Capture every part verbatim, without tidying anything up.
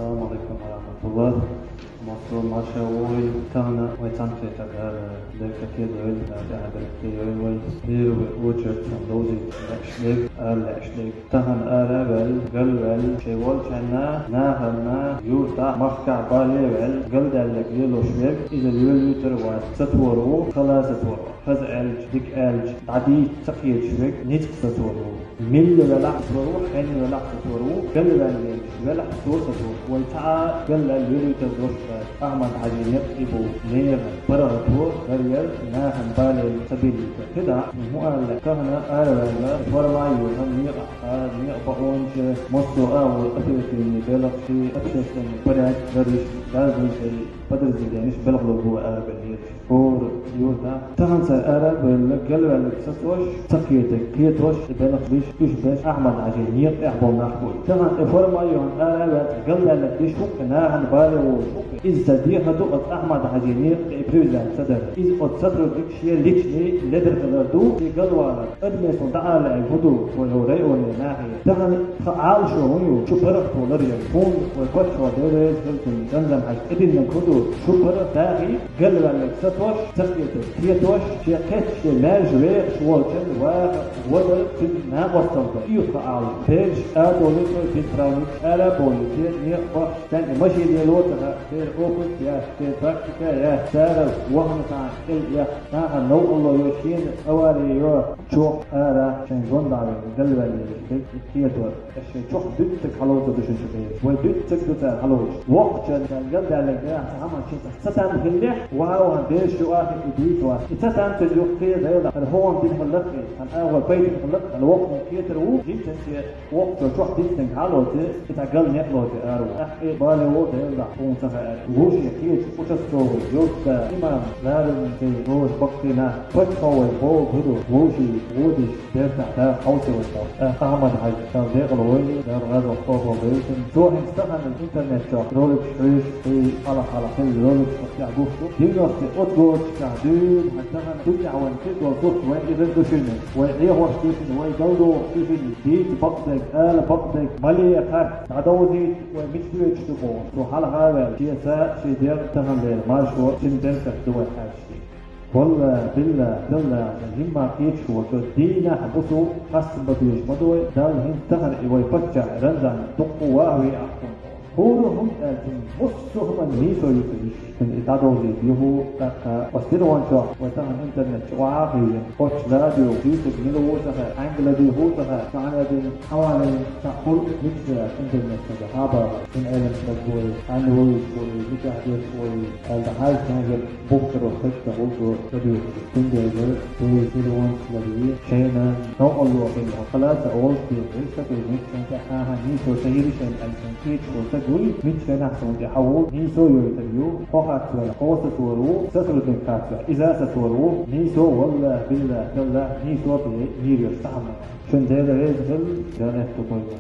Ассаламу алейкум ва рахматуллах. Массо марша вой, тахана вай цхьаьнакхетар Дала беркате дойла, Дала тӀехьа беркате йойла вай. Первый очередь сан довзийта лаьаш дерг, ара лаьаш дерг. Тахана ара ваьлла, гал ваьлла, шоай волчаьнна, нахана, юртахь, махкахь бале ваьлла, галдаьлларг лелош верг, иза лоьлуьйтур вац, сатор ву, хала сатор ву. Хаза аьлча, дика аьлча, дӀадийца ца кхеташ верг, ницкъ сатор ву. Милла велахь сатор ву, хьенна велахь сатор ву, гал ваьлла велахь, велахь цо сатор ву. Вай цхьа а гал лелуьйтур дош дац. Ахьмад-Хьаьжин некъ и бу, нехан паргӀато, гал яр, нахана бале ца биллийтар. ХӀаьта, хӀун аьлла, тахана ара ваьлла, форма йохана некъахь, а, некъа бакъонаш, массо а агӀор оперативный белхаш, общественный порядок дариш, даржан шоай подразделенеш белхалур бу ара баьллера. ХӀора юртахь. Тахана цара ара а баьлла, галваьлларг сацош, ца кхетарг кхетош, и белхаш беш, уьш беш, Ахьмад-Хьаьжин некъа тӀехь болу нах бу. Тахана и форма йохана ара а ваьлла, галдаьлларг деш ву-кх, нахана бале волуш ву-кх. Иза ца дехар ду оцу Ахьмад-Хьаьжин некъа тӀе и привязать ца дар. Иза оцу сотрудник шен личный ледара хилар ду, шен галвалар. Адамашна дӀа а лаьий хӀун ду, вай хӀу районе нахе. Тахана тхан Ӏалашо хӀун ю, шу паргӀато ларъяр. Хьуна вай паччахьо, Дела реза хила цунна, Рамзан-Хьаьжа, тӀедиллинарг хӀун ду, шу паргӀат дахий, галваьлларг сатош, ца кхетарг кхетош, шен кхеташ, шен маьрша вехаш волчун ваха, вадар, цуьнан накъосталла дар. И ю тхан Ӏалашо. Бераш а болуьйту, беспризорникаш ара а болуьйту, некъа бахча, царна и машина лело ца хаьа, церан опыт яц, церан практика яц, цара вахана цхьана кӀел эха, нахана новкъарло йо, шена авари йо, чохь ара шайн гонда а веана, галваьлла ерг дерг и кхетор. Аш шайн чохь дуьттаг хьалоцур ду шуна шу бераш. Вай дуьттаг ду цара хьалоцуш. Воккхачун царна галдаьлларг дера, хьан хӀуманна шен цхьа ца там хилалехь, ваха а ваха бераш ю ахи и дуьйцу вац. И ца там ца юхкхе, Дела, хӀара хӀума дина хилла-кх, хӀара агӀор пайдина хилла-кх, хӀара воккхачун кхетар ву, жимчанче воккхачо чохь дицдинг хьалоцу, и цхьа гал некъ лоцу араву. Ахь и бале ву, Дела, хьуна ца хаьара. Вовшийн кхечу участковый, юртда, имам, ларам тӀе лоруш баккхий нах, паччахьо вай боху хӀун ду, вовшийн водуш, бертахь даха хьовсийла вай боху. Ахьмад-Хьаьжа, Дала декъала войла, Дала гӀазот къобал дойла цуьнан. Цо хӀинца тахана интернет чохь роликаш хьоьжуш, и хьалха-хьалха хилла роликаш чохь тӀехь гуш ду. Девяносто оцу годашкахь дуьйна, хӀара тахана ду тӀехь вайн хир долу сурт вайн иза ду шуна. Вай Ӏехош ду шуна, вай галдохуш ду шуна. Дийца бакъдерг, ала бакъдерг, мале харц, дӀадовзийта вай мича доьдуш ду боху. Цо хьалха а ваьлла, шен са, шен дегӀ тахана лела маршо, шина беркат ду вай хьаьжча. Валлахь, биллахь, таллахь, сан жимма кхеташ волчо дийнахь, бусу хастам бан доьжуш ма ду вай, Далла хӀинца тахана и вай паччахь Рамзан дуккха ваха ве ахь цунна. ХӀора хӀунда аьлча, массо а хӀуманна нийсо ю цуьнан. Цуьнан и дӀадовзийта юху, тӀаккха оцу телефон чохь вай тахана интернет чу охьа а хиъна, оцу радио дуьйцург мила ву а ца хаьа, хьаьнгга ладуьйху а ца хаьа, цхьа а дина, хьавалийна, цхьаъ хуьлу, мичахь интернет ца ду, хьан бахара, цуьнан Ӏелам стаг ву, хьанна вуьйцуш ву, мичахь деш ву, аьлла, хьаьжча, хьаьжча, бухкара хӀетта гӀуллакх ца дуьйцуш. Цундела вай телефонаш ларъе, шайна новкъарло хилла, хала ца олуш дела, сотрудник шайна тӀехь хьан-хьан нийсо ца йира шайна аьлла, шайна кхеташ волу стаг вуй, миччанахь суна тӀе хьан волу нийсо йойтур ю, хьо хацвелла, хьо сатор ву, сотрудник хацвелла, иза сатор ву, нийсо, валлахь, биллахь, таллахь, нийсо бен йийр йолуш цхьа хӀума. Шуна Дела реза хила, Дала аьтто бойла.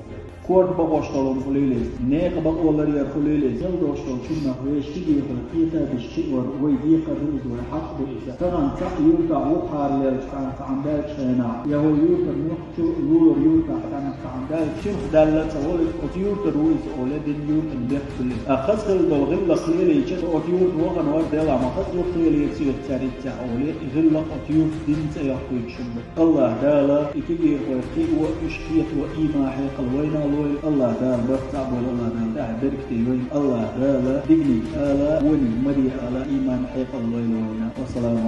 Корта бакъош долу хӀума хуьлийла иза, нехан бакъо ларъяр хуьлийла иза, мел долуш долу шиннах вешан кегийрхой кхетадеш чиъор вай декхар ду иза, вай хьакъ ду иза. Тахана цхьаъ юртахь вуххьара лелча, цхьана цхьаъ баьлча хенахь, я хӀокху юртара мохк чу лулара юртахь цхьана цхьаъ баьлча, чирх даьлла а ца волу, оцу юртара ву иза олий, дина юртан бехк хуьлийла. Ткъа хаза хилла долу гӀиллакх лелийча, оцу юрта вахана вара, Дела, ма хаза юрт лелийра цаьрца олий, и гӀиллакх оцу юрта дина цӀе йоккхуьйтуш хилла. АллахӀ Дала и кегийрхой кхио, уьш кхето иман, хьекъал вайна а лойла. АллахӀ Дала барт цхьаъ бойла, АллахӀ Дала тӀаьхьа беркате йойла. АллахӀ Дала диканиг ала, вониг маре ала, иман, хьекъал лойла вайна. Вассалам.